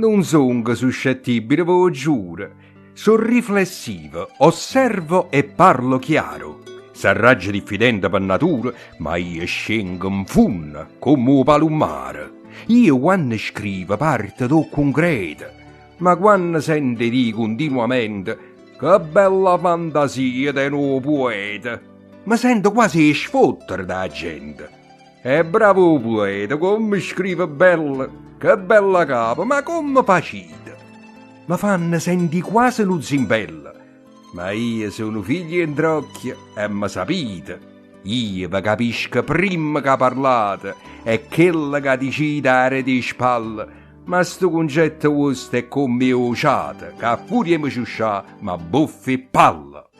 Nun songo suscettibile, ve 'o giuro. So' riflessivo, osservo e parlo chiaro. Sarraggio diffidente pe natura, ma io scengo 'nfunno comme 'o palummaro. Io quanno scrivo parto d' 'o cuncreto, ma quanno sento 'e dì continuamente Che bella fantasia tene 'o pueta, me sento quase 'e sfottere d' 'a gente. E bravo 'o pueta, comme scrive bello, che bella capa, ma comme facite? Me fanno sentì quase nu zimbello, ma io so' nu figlio 'e 'ndrocchia e me sapite, io ve capisco primma ca parlate e chello ca dicite aret' 'e spalle, ma stu cuncetto vuosto è comme 'o ciato ca a furia 'e me ciuscià m'abboffa 'e palle.